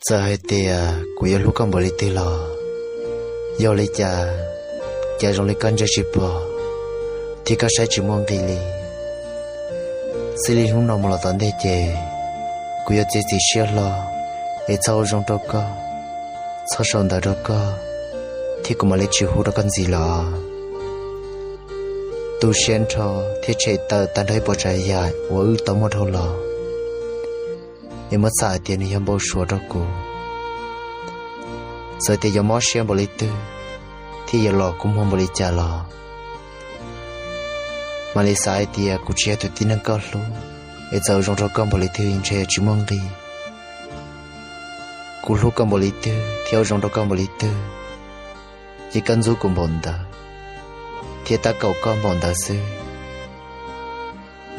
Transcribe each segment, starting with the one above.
Txawm hais tias kuv yuav hlub koj npaum li twg los, yog li cas, cas zoo li koj ntsia tsis pom, thiab koj saib tsis muaj nqis li. Txij li hnub no mus los tom ntej ces, kuv yuav txiav txim siab hlo, es txhob ua zoo rau koj, txhob sau ntawv rau koj, thiab kuv mam li tsis hu rau koj ntxiv lawm. Tu siab nrho thiab tshem tawm tag nrho ib puas tsav yam uas wb tau muaj dhau los, es muab xav hais tias nws yog npau suav rau kuv. Txawm tias yuav mob siab npaum li twg, thiab yuav los kua muag npaum li cas los, mam li xav hais tias kuv tsis yog tus tib neeg koj hlub, es txawm ua zoo rau koj npaum li twg ntshe yuav tsis muaj nqis. Kuv hlub koj npaum li twg thiab ua zoo rau koj npaum li twg, ces koj ntxub kuv npaum ntawd, thiab tab kaum koj npaum ntawd xwb.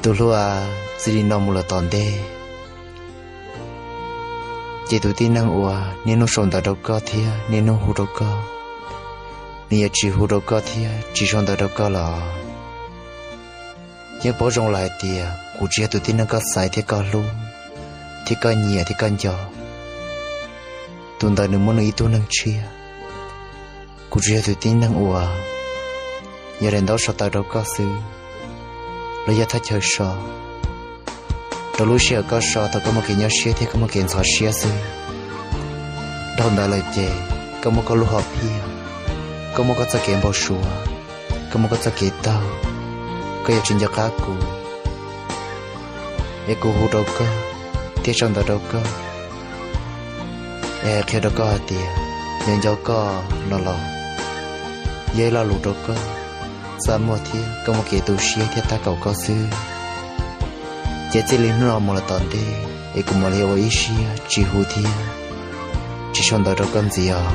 Tus hlub a, txij li no mus los tom ntej, ces tus tib neeg uas niaj hnub sau ntawv rau koj thiab niaj hnub hu rau koj, nws yuav tsis hu rau koj thiab tsis sau ntawv rau koj lawm. Yeej paub zoo lawm hais tias kuv tsis yog tus tib neeg koj xaiv thiab koj hlub, thiab koj nyiam thiab koj nco. Tus ntawd nws muaj nws ib tug neeg tshiab. Kuv tsuas yog tus tib neeg uas yog daim ntaub so taw rau koj xwb, los yog thaj chaw so rau lub sij hawm koj so thaum koj muaj kev nyuaj siab thiab koj muaj kev ntxhov siab xwb. Dhau ntawd lawm ces koj muaj koj lub hom phiaj, koj muaj koj txoj kev npau suav, koj muaj koj txoj kev taug, koj yuav tsis nco qab kuv, es kuv hu rau koj thiab sau ntawv rau koj, es hais qhia rau koj hais tias yog nco koj no los yog ib lo lus rau koj txaj muag thiab koj muaj kev tu siab thiab tab kaum koj xwb. Ces txij li hnub no mus los tom ntej es kuv mam li ua ib siab tsis hu thiab tsis sau ntawv rau koj ntxiv os.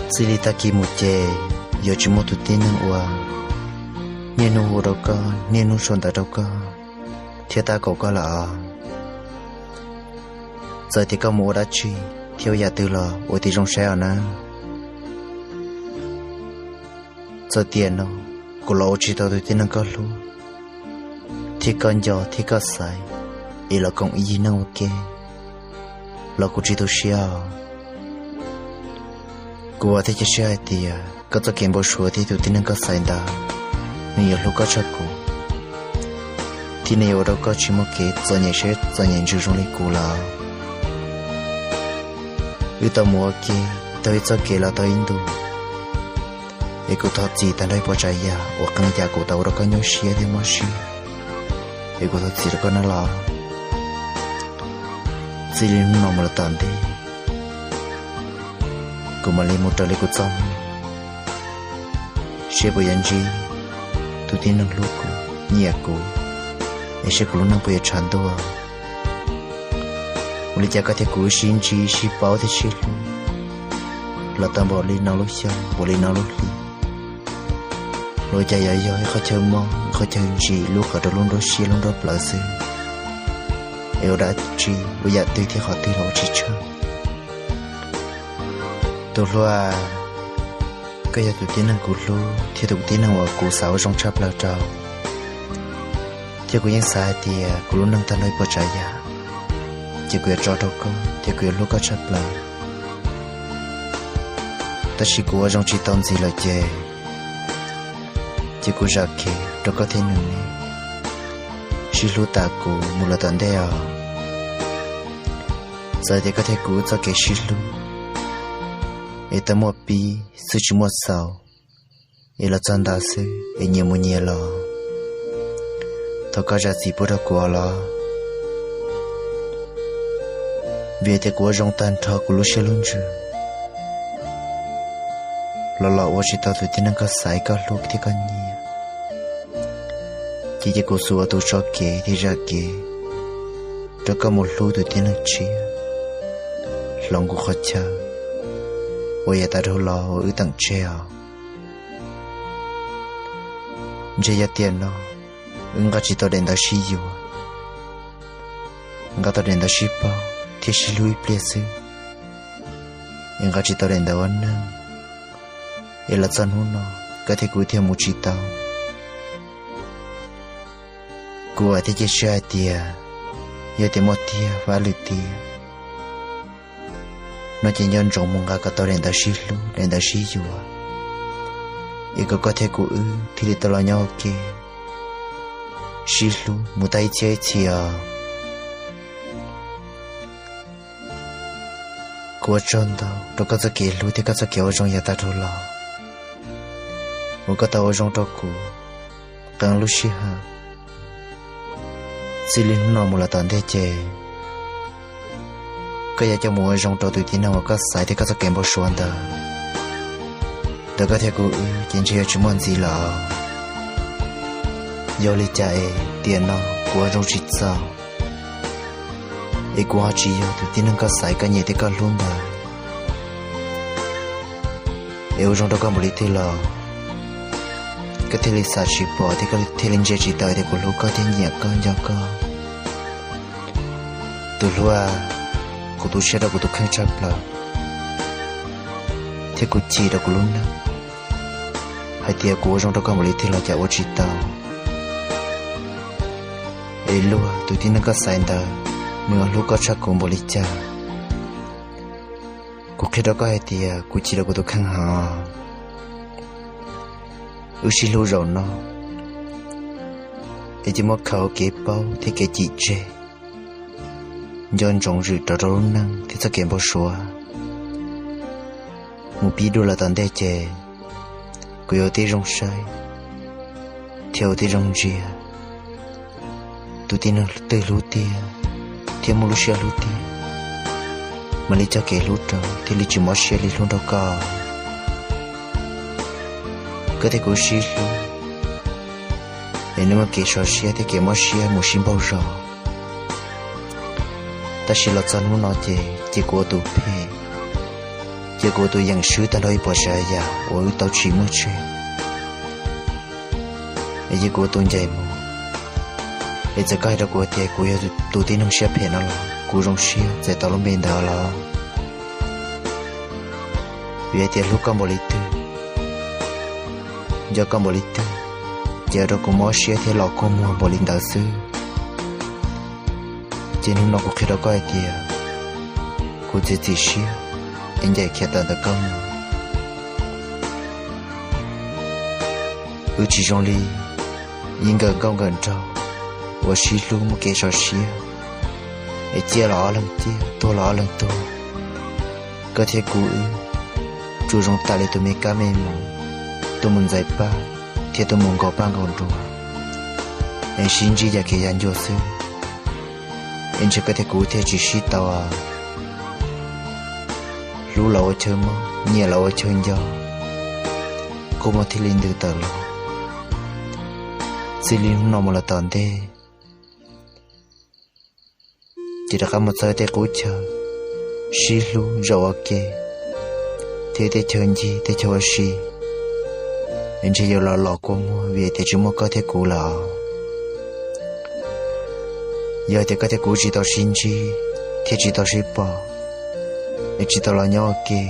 Txij li tag kis mus ces yuav tsis muaj tus tib neeg uas niaj hnub hu rau koj, niaj hnub sau ntawv rau koj thiab tab kaum koj lawm os. Txawm tias koj mus ua dab tsi thiab ua yam twg los ua tib zoo saib os nawb. Txawm tiam no kuv los ua tsis tau tus tib neeg koj hlub, thiab koj nco thiab koj xaiv, es los koom ib yig neej ua ke los kuv tsis tu siab os. Kuv vam thiab cia siab hais tias koj txoj kev npau suav thiab tus tib neeg koj xaiv ntawd, nws yuav hlub koj tshaj kuv, thiab nws yuav ua rau koj tsis muaj kev txom nyem siab txom nyem ntsws zoo li kuv lawm. Wb tau mus ua ke tau ib txoj kev los tau ib ntus, es kuv thov txim tag nrho ib puas tsav yam uas qee yam kuv tau ua rau koj nyuaj siab thiab mob siab, es kuv thov txim rau koj nawb los. Txij li hnub no mus los tom ntej, kuv mam li mus raws li kuv txoj hmoo, seb puas yuav ntsib tus tib neeg hlub kuv, nyiam kuv, es seb kuv lub neej puas yuav tshav ntuj. Ua li cas koj thiab kuv wb sib ntsib sib paub thiab sib hlub los tau npaum li no lub xyoo, npaum li no lub hli, los cas yuav yog ib qhov chaw mob, ib qhov chaw ntsim lub qhov rau lub nruab siab lub nruab plawv xwb, es ua dab tsi ua yam twg thiab qhov twg los ua tsis tshaj. Tus hlub a, koj yog tus tib neeg kuv hlub thiab tus tib neeg uas kuv xav ua zoo tshaj plaws rau, thiab kuv yeej xav hais tias kuv lub neej tag nrho ib puas tsav yam, ces kuv yuav tso rau koj thiab kuv yuav hlub koj tshaj plaws. Tab sis kuv ua zoo tsis tau ntxiv lawm ces, ces kuv zam kev rau koj thiab nws ne, sib hlub tas kuv mus lawm tom ntej os. Txawm tias koj thiab kuv txoj kev sib hlub es tau muaj pib xwb tsis muaj xaus, es los txog ntawd xwb es nyias mus nyias los, thov koj zam txim pub rau kuv os los. Vim tias kuv ua zoo tag nrho kuv lub siab lub ntsws los los ua tsis tau tus tib neeg koj xaiv koj hlub thiab koj nyiam, ces cia kuv xub ua tus tso kev thiab zam kev rau koj mus hlub tus tib neeg tshiab, hloov kuv qhov chaw uas yav tas dhau los uas wb teem tseg os. Ntshe yog tiam no wb nqa tsis tau daim ntawv sib yuav, nqa tau daim ntawv sib paub thiab sib hlub ib pliag xwb, es nqa tsis tau daim ntawv ua neej, es los txog hnub no koj thiab kuv thiaj mus tsis tau. Kuv vam thiab cia siab hais tias yog tias muaj tiag vaj lwm tiag, No ces nco ntsoov mus nqa kom tau daim ntawv sib hlub, daim ntawv sib yuav, es kom koj thiab kuv wb thiaj li tau los nyob ua ke sib hlub mus tag ib txhiab ib txhis os. Kuv ua tsaug ntau rau koj txoj kev hlub thiab koj txoj kev ua zoo yav tag dhau los uas koj tau ua zoo rau kuv qee lub sij hawm. Txij li hnub no mus los tom ntej ces koj yuav coj mus ua zoo rau tus tib neeg uas koj xaiv thiab koj txoj kev npau suav ntawd. Ntawm koj thiab kuv wb ces ntshe yuav tsis muaj ntxiv lawm. Yog li cas es tiam no kuv ua zoo tsis txaus, es kuv ho tsis yog tus tib neeg koj xaiv, koj nyiam thiab koj hlub ntawd. Es ua zoo rau koj npaum li twg los koj thiaj li xam tsis pom thiab koj thiaj li ntsia tsis tau tias kuv hlub koj thiab nyiam koj nco koj. Tus hlub, kuv tu siab rau kuv tus kheej tshaj plaws, thiab kuv chim rau kuv lub neej hais tias kuv ua zoo rau koj npaum li twg los cas ua tsis tau. Es luag tus tib neeg koj xaiv ntawd, nws ho hlub koj tshaj kuv npaum li cas? Kuv qhia rau koj hais tias kuv chim rau kuv tus kheej heev. Wb sib hlub zaum no es cia muab khaws kev paub thiab kev chim tseg, nco ntsoov zwm rov rau lub neej thiab txoj kev npau suav. Mus pib dua los tom ntej ces kuv yuav ua tib zoo saib thiab ua tib zoo ntsia tus tib neeg twg hlub tiag thiab muaj lub siab hlub tiag, mam li coj kev hlub rau thiaj li tsis mob siab li hlub nrog koj. Koj thiab kuv sib hlub es nws muaj kev sov siab thiab kev mob siab mus sib npaug zos. Tab sis los txog hnub no ces cia kuv ua tus phem, cia kuv ua tus yeem swb tag nrho ib puas tsav yam uas wb tau tsim muaj tseg, es cia kuv ua tus ncaim mus. Es txawm koj hais rau kuv tias kuv yog tus tib neeg siab phem no los kuv zoo siab txais tau lub npe ntawd los. Vim hais tias hlub koj npaum li twg, nco koj npaum li twg, ces ua rau kuv mob siab thiab los kua muag npaum li ntawd xwb. Ces hnub no kuv qhia rau koj hais tias kuv txiav txim siab es ncaim khiav tawm ntawm koj mus. Wb tsis zoo li ib nkawm nkauj nkawm nraug uas sib hlub muaj kev sov siab, es ciaj los ob leeg ciaj, tuag los ob leeg tuag. Koj thiab kuv wb tsuas zoo tas li tus me kab me mus, tuaj mus ntxais paj thiab tuaj mus nkaus paj nkaus nruas, es sib ntsib yam kev yav ncua xwb. Es ntshe koj thiab kuv thiaj tsis sib tau. Hlub los ua chaw mob, nyiam los ua chaw nco, kua muag thiaj li ntws tawm los. Txij li hnub no mus los tom ntej, ces rov qab mus txog tej qub chaw sib hlub zaum ua ke, thiab tej chaw ncig tej chaw ua si, es ntshe yuav los los kua muag vim tias tsis muaj koj thiab kuv lawm. Yog tias koj thiab kuv tsis tau sib ntsib thiab tsis tau sib pom, es tsis tau los nyob ua ke,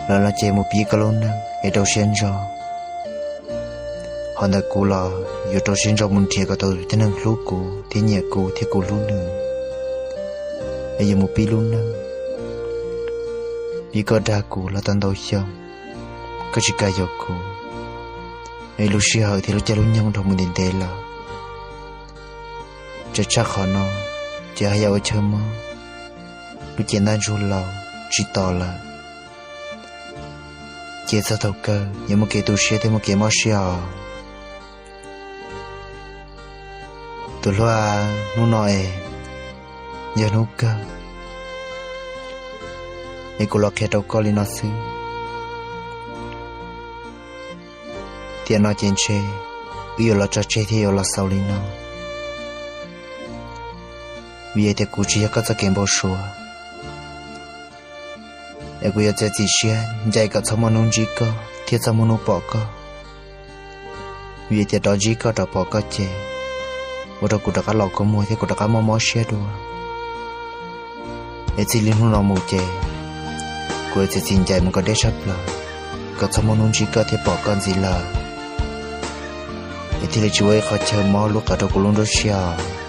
los no ces mus pib koj lub neej es rau siab ntso. Ho ntawm kuv los yuav rau siab ntso mus nrhiav kom tau tus tib neeg hlub kuv thiab nyiam kuv thiab kuv hlub nws, es yuav mus pib lub neej. Vim koj dag kuv los tau ntau xyoo, koj tsis kam yuav kuv, es lub sij hawm thiab lub caij lub nyoog dhau mus ntev ntev lawm. Tseem tshaj qhov no, ces haj yam ua chaw mob, lub cev ntaj ntsug laus tsis tos lawm. Ces txog thaum kawg yuav muaj kev tu siab thiab muaj kev mob siab os. Tus hlub, hnub no es yog hnub kawg, es kuv los qhia rau koj li no xwb. Tiam no ces ntshe wb yuav los tso tseg thiab yuav los xaus li no, vim tias kuv tsis yog koj txoj kev npau suav. Es kuv yuav txiav txim siab ncaim kom txhob muaj hnub ntsib koj thiab txhob muaj hnub pom koj, vim tias rov ntsib koj rov pom koj ces ua rau kuv rov qab los kua muag thiab kuv rov qab mob mob siab dua. Es txij li hnub no mus ces kuv yuav txiav txim ncaim mus kom deb tshaj plaws, kom txhob muaj hnub ntsib koj thiab pom koj ntxiv lawm, es thiaj li tsis ua ib qho chaw mob lub qab rau kuv lub nruab siab os.